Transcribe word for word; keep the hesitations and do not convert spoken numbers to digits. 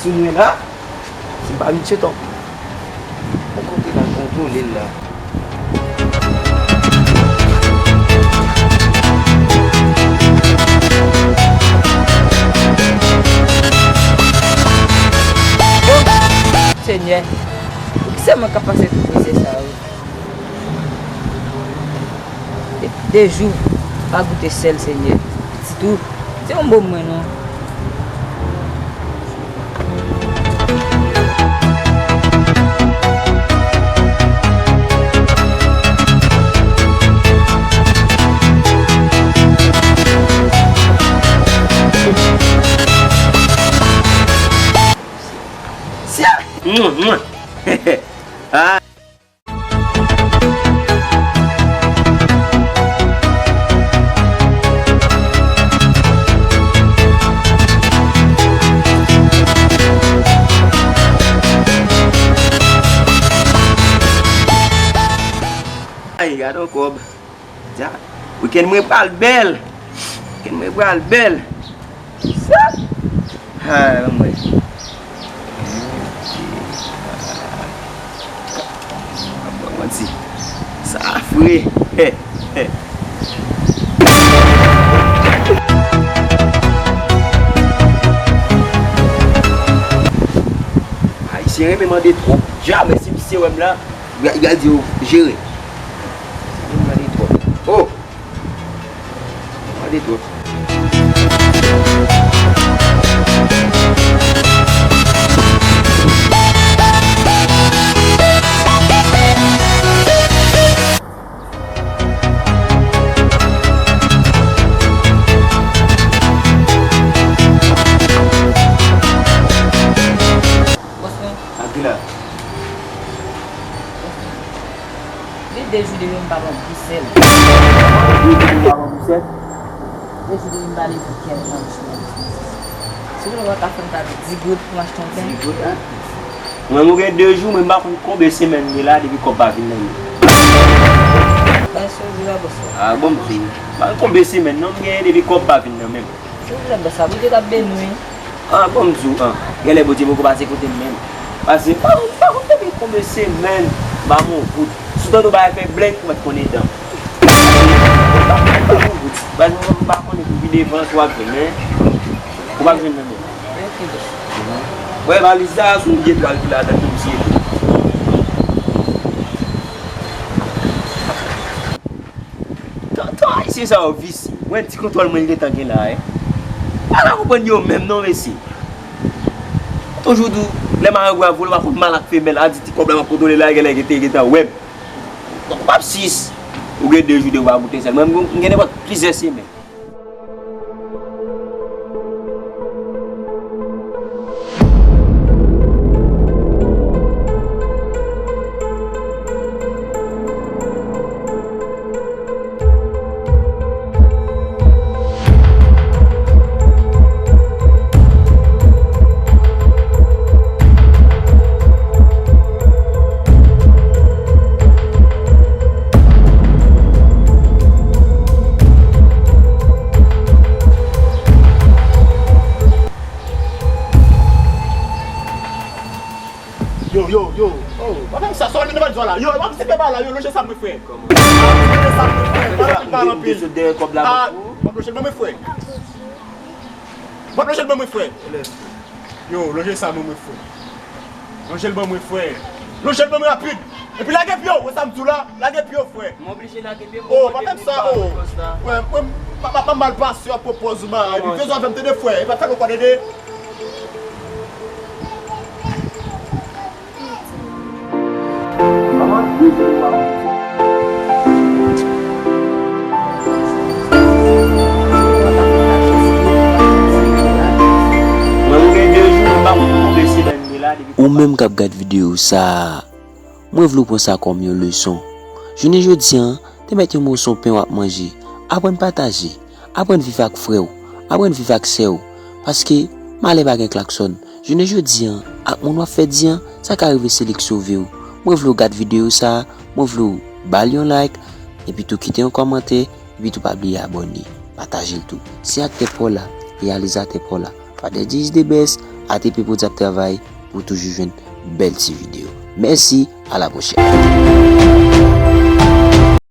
Sou mwen la, se pa Mitchell Top. Bon kote l al kontwole l la. Senyè, poukisa mwen ka pase tout mizè sa yo? De, de jou, pa goute sèl, Senyè. Pitit ou, se yon bon mwen non. Mwen, mwen. Ah. Ay, gade yon kòb. Dja, wikenn mwen pral bèl. Wikenn mwen pral bèl. Sa? Ha, ban m wè. Ban m manti. Sa fre. Ayisyen renmen mande twòp. Jamè si misye wè m la, li pral di yo jere. Li mande twòp. Oh! Mande twòp. Bòs mwen. Ak ki la? Gen de jou depi m pa pran pou sèl. De jou depi m pa pran pou sèl? De jou depi m pa leve kè m nan jounen. Si w pa ka fè m ta di goud pou m achte yon pen. Di goud, a? Mwen, mwen gen de jou, mwen pa konn konbyen semèn m gen la depi kòb pa vin nan men m. Bay sou di la, bòs la. A, bon, m di w. Pa konn konbyen semèn non m genyen depi kòb pa vin nan men m. Silvouplè, bòs la, Bondye t ap beni w, wi. Ah, bon, m di w, ah, genlè Bondye poko pase kote m menm. Paske, pa, pa konn depi konbyen semèn, m pa yon goud. Si w tande yon bagay fè blenk, ou mèt konnen dan. Pa, pa yon goud. Paske, m pa konnen pou pi devan, si w ap jwenn, men, ou p ap jwenn nan men m. Ok, bòs. Wè, valiz sa, se yon vye twal ki ladan, tou, misye. Tan, tan ayisyen sa yo visye. Mwen ti kontwòl mwen gentan gen la, eh. Pa ka konprann yo menm non, mesye. Toujou di w, lè marengwen ap vole, w pa konn mal ak femèl. A di ti kòb la m ap kontwole la, genlè gentan, gentan wè m. Donk, w ap sis. Ou gen de jou de w pa goute sèl. Mwen, m gen nenpòt plizyè semèn. Yo, yo, yo. Oh, pa fè m sa, sa w ap mennen ban zwa la. Yo, w ap sepe ba la, yo, lonje sa mwen, frè. Kòman? W ap lonje sa mwen, frè. Pa anpil, pa anpil. Ou te sot dèyè kòb la pou ou? W ap lonje l ban mwen, frè. W ap lonje l ban mwen, frè. Yo, lonje sa ban mwen, frè. Lonje l ban mwen, frè. Lonje l ban mwen rapid. Epi lage pye w, wè sa m di w la? Lage pye w, frè. M oblije lage pye m. Oh, pa fè m sa, oh. Frè, frè, pa, pa, pa mal pase, w ap pran pòz ou malad. Epi fè zò avè m, tande, frè. E pa fè l ankò, tande. Ou menm k ap gad videyo sa a, mwen vle w pran sa kòm yon leson. Jounen jodi a, te mèt yon moso pen w ap manje. Aprann pataje. Aprann viv ak frè w. Aprann viv ak sè w. Paske malè pa gen klaksòn. Jounen jodi a, ak moun w ap fè di a, sa ka rive se li k sove w. Mwen vle w gad videyo sa a, mwen vle w ba l yon like, epi tou kite yon kòmantè, epi tou pa bliye abòne, pataje l tou. Se aktè pa w la, reyalizatè pa w la, Father G is the best, A T P Prod ap travay pou toujou jwenn bèl ti videyo. Mèsi, a la pwochèn.